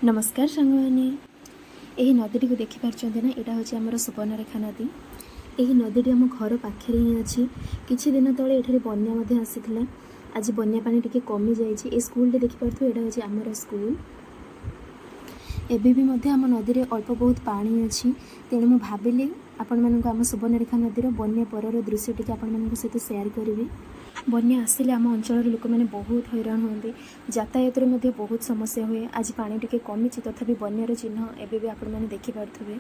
ନମସ୍କାର ସାଙ୍ଗମାନେ। ଏହି ନଦୀଟିକୁ ଦେଖିପାରୁଛନ୍ତି ନା? ଏଇଟା ହେଉଛି ଆମର ସୁବର୍ଣ୍ଣରେଖା ନଦୀ। ଏହି ନଦୀଟି ଆମ ଘର ପାଖରେ ହିଁ ଅଛି। କିଛି ଦିନ ତଳେ ଏଠାରେ ବନ୍ୟା ମଧ୍ୟ ଆସିଥିଲା। ଆଜି ବନ୍ୟା ପାଣି ଟିକେ କମି ଯାଇଛି। ଏ ସ୍କୁଲଟି ଦେଖିପାରୁଥିବେ, ଏଇଟା ହେଉଛି ଆମର ସ୍କୁଲ। ଏବେ ବି ମଧ୍ୟ ଆମ ନଦୀରେ ଅଳ୍ପ ବହୁତ ପାଣି ଅଛି। ତେଣୁ ମୁଁ ଭାବିଲି ଆପଣମାନଙ୍କୁ ଆମ ସୁବର୍ଣ୍ଣରେଖା ନଦୀର ବନ୍ୟା ପରର ଦୃଶ୍ୟ ଟିକେ ଆପଣମାନଙ୍କ ସହିତ ସେୟାର କରିବି। ବନ୍ୟା ଆସିଲେ ଆମ ଅଞ୍ଚଳର ଲୋକମାନେ ବହୁତ ହଇରାଣ ହୁଅନ୍ତି। ଯାତାୟାତରେ ମଧ୍ୟ ବହୁତ ସମସ୍ୟା ହୁଏ। ଆଜି ପାଣି ଟିକେ କମିଛି, ତଥାପି ବନ୍ୟାର ଚିହ୍ନ ଏବେ ବି ଆପଣମାନେ ଦେଖିପାରୁଥିବେ।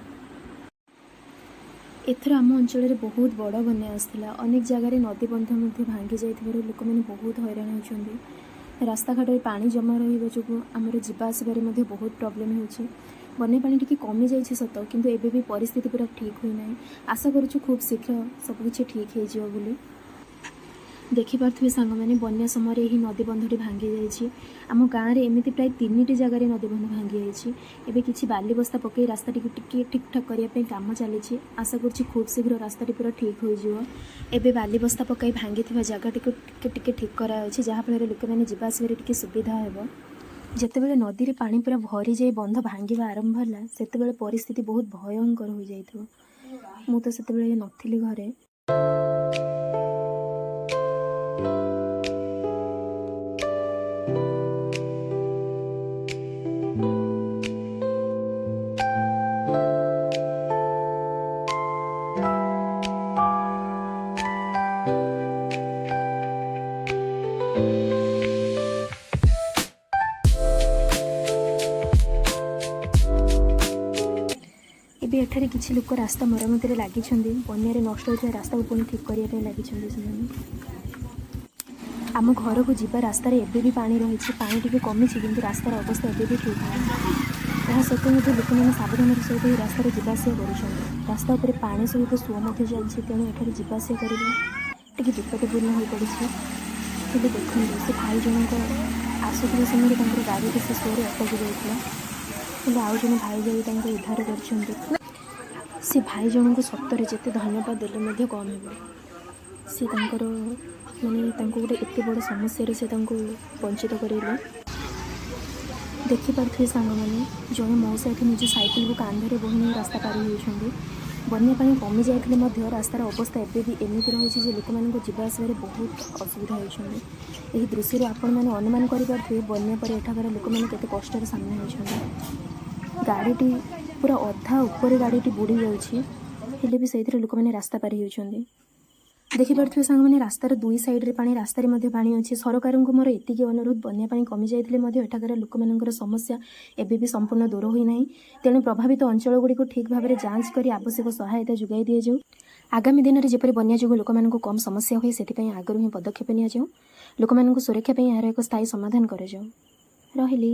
ଏଥର ଆମ ଅଞ୍ଚଳରେ ବହୁତ ବଡ଼ ବନ୍ୟା ଆସିଥିଲା। ଅନେକ ଜାଗାରେ ନଦୀ ବନ୍ଧ ମଧ୍ୟ ଭାଙ୍ଗି ଯାଇଥିବାରୁ ଲୋକମାନେ ବହୁତ ହଇରାଣ ହେଉଛନ୍ତି। ରାସ୍ତାଘାଟରେ ପାଣି ଜମା ରହିବା ଯୋଗୁଁ ଆମର ଯିବା ଆସିବାରେ ମଧ୍ୟ ବହୁତ ପ୍ରୋବ୍ଲେମ୍ ହେଉଛି। ବନ୍ୟା ପାଣି ଟିକେ କମିଯାଇଛି ସତ, କିନ୍ତୁ ଏବେ ବି ପରିସ୍ଥିତି ପୁରା ଠିକ୍ ହୋଇନାହିଁ। ଆଶା କରୁଛୁ ଖୁବ୍ ଶୀଘ୍ର ସବୁକିଛି ଠିକ୍ ହେଇଯିବ ବୋଲି। ଦେଖିପାରୁଥିବେ ସାଙ୍ଗମାନେ, ବନ୍ୟା ସମୟରେ ଏହି ନଦୀ ବନ୍ଧଟି ଭାଙ୍ଗି ଯାଇଛି। ଆମ ଗାଁରେ ଏମିତି ପ୍ରାୟ ତିନିଟି ଜାଗାରେ ନଦୀ ବନ୍ଧ ଭାଙ୍ଗି ଯାଇଛି। ଏବେ କିଛି ବାଲି ବସ୍ତା ପକାଇ ରାସ୍ତାଟିକୁ ଟିକିଏ ଠିକ୍ଠାକ୍ କରିବା ପାଇଁ କାମ ଚାଲିଛି। ଆଶା କରୁଛି ଖୁବ୍ ଶୀଘ୍ର ରାସ୍ତାଟି ପୁରା ଠିକ୍ ହୋଇଯିବ। ଏବେ ବାଲି ବସ୍ତା ପକାଇ ଭାଙ୍ଗିଥିବା ଜାଗାଟିକୁ ଟିକେ ଟିକେ ଠିକ୍ କରାଯାଉଛି, ଯାହାଫଳରେ ଲୋକମାନେ ଯିବା ଆସିବାରେ ଟିକେ ସୁବିଧା ହେବ। ଯେତେବେଳେ ନଦୀରେ ପାଣି ପୁରା ଭରିଯାଇ ବନ୍ଧ ଭାଙ୍ଗିବା ଆରମ୍ଭ ହେଲା, ସେତେବେଳେ ପରିସ୍ଥିତି ବହୁତ ଭୟଙ୍କର ହୋଇଯାଇଥିବ। ମୁଁ ତ ସେତେବେଳେ ନଥିଲି ଘରେ। ଏବେ ଏଠାରେ କିଛି ଲୋକ ରାସ୍ତା ମରାମତିରେ ଲାଗିଛନ୍ତି। ବନ୍ୟାରେ ନଷ୍ଟ ହୋଇଥିବା ରାସ୍ତାକୁ ପୁଣି ଠିକ୍ କରିବା ପାଇଁ ଲାଗିଛନ୍ତି ସେମାନେ। ଆମ ଘରକୁ ଯିବା ରାସ୍ତାରେ ଏବେ ବି ପାଣି ରହିଛି। ପାଣି ଟିକେ କମିଛି, କିନ୍ତୁ ରାସ୍ତାର ଅବସ୍ଥା ଏବେ ବି ଠିକ୍ ନାହିଁ। ଏହା ସତ୍ତ୍ୱେ ମଧ୍ୟ ଲୋକମାନେ ସାବଧାନର ସହିତ ଏହି ରାସ୍ତାରେ ଯିବା ଆସିବା କରୁଛନ୍ତି। ରାସ୍ତା ଉପରେ ପାଣି ସହିତ ସୁଅ ମଧ୍ୟ ଚାଲିଛି, ତେଣୁ ଏଠାରେ ଯିବା ଆସିବା କରିବା ଟିକେ ବିପଦପୂର୍ଣ୍ଣ ହୋଇପଡ଼ିଛି। ହେଲେ ଦେଖନ୍ତୁ, ସେ ଭାଇ ଜଣଙ୍କ ଆସୁଥିବା ସମୟରେ ତାଙ୍କର ଗାଡ଼ିଟି ସେ ସୁଅରେ ଅଟକି ଯାଇଥିଲା। ହେଲେ ଆଉ ଜଣେ ଭାଇ ଯାଇ ତାଙ୍କୁ ଉଦ୍ଧାର କରିଛନ୍ତି। ସେ ଭାଇ ଜଣଙ୍କୁ ସତରେ ଯେତେ ଧନ୍ୟବାଦ ଦେଲେ ମଧ୍ୟ କମ୍ ହେବ। ସେ ତାଙ୍କର ମାନେ ତାଙ୍କୁ ଗୋଟେ ଏତେ ବଡ଼ ସମସ୍ୟାରେ ସେ ତାଙ୍କୁ ବଞ୍ଚିତ କରେଇଲେ। ଦେଖିପାରୁଥିବେ ସାଙ୍ଗମାନେ, ଜଣେ ମଉସା ଏଠି ନିଜ ସାଇକେଲକୁ କାନ୍ଧରେ ବୋହି ନେଇ ରାସ୍ତା ପାରି ହେଉଛନ୍ତି। ବନ୍ୟା ପାଣି କମି ଯାଇଥିଲେ ମଧ୍ୟ ରାସ୍ତାର ଅବସ୍ଥା ଏବେ ବି ଏମିତି ରହିଛି ଯେ ଲୋକମାନଙ୍କୁ ଯିବା ଆସିବାରେ ବହୁତ ଅସୁବିଧା ହେଉଛନ୍ତି। ଏହି ଦୃଶ୍ୟରୁ ଆପଣମାନେ ଅନୁମାନ କରିପାରୁଥିବେ, ବନ୍ୟା ପରେ ଏଠାକାର ଲୋକମାନେ କେତେ କଷ୍ଟର ସାମ୍ନା ହେଉଛନ୍ତି। ଗାଡ଼ିଟି ପୁରା ଅଧା ଉପରେ ଗାଡ଼ିଟି ବୁଡ଼ି ଯାଉଛି, ହେଲେ ବି ସେଇଥିରେ ଲୋକମାନେ ରାସ୍ତା ପାରି ହେଉଛନ୍ତି। ଦେଖିପାରୁଥିବେ ସାଙ୍ଗମାନେ, ରାସ୍ତାର ଦୁଇ ସାଇଡ଼ରେ ପାଣି, ରାସ୍ତାରେ ମଧ୍ୟ ପାଣି ଅଛି। ସରକାରଙ୍କୁ ମୋର ଏତିକି ଅନୁରୋଧ, ବନ୍ୟା ପାଣି କମି ଯାଇଥିଲେ ମଧ୍ୟ ଏଠାକାର ଲୋକମାନଙ୍କର ସମସ୍ୟା ଏବେ ବି ସମ୍ପୂର୍ଣ୍ଣ ଦୂର ହୋଇନାହିଁ। ତେଣୁ ପ୍ରଭାବିତ ଅଞ୍ଚଳଗୁଡ଼ିକୁ ଠିକ୍ ଭାବରେ ଯାଞ୍ଚ କରି ଆବଶ୍ୟକ ସହାୟତା ଯୋଗାଇ ଦିଆଯାଉ। ଆଗାମୀ ଦିନରେ ଯେପରି ବନ୍ୟା ଯୋଗୁଁ ଲୋକମାନଙ୍କୁ କମ୍ ସମସ୍ୟା ହୁଏ, ସେଥିପାଇଁ ଆଗରୁ ହିଁ ପଦକ୍ଷେପ ନିଆଯାଉ। ଲୋକମାନଙ୍କୁ ସୁରକ୍ଷା ପାଇଁ ଏହାର ଏକ ସ୍ଥାୟୀ ସମାଧାନ କରାଯାଉ। ରହିଲି।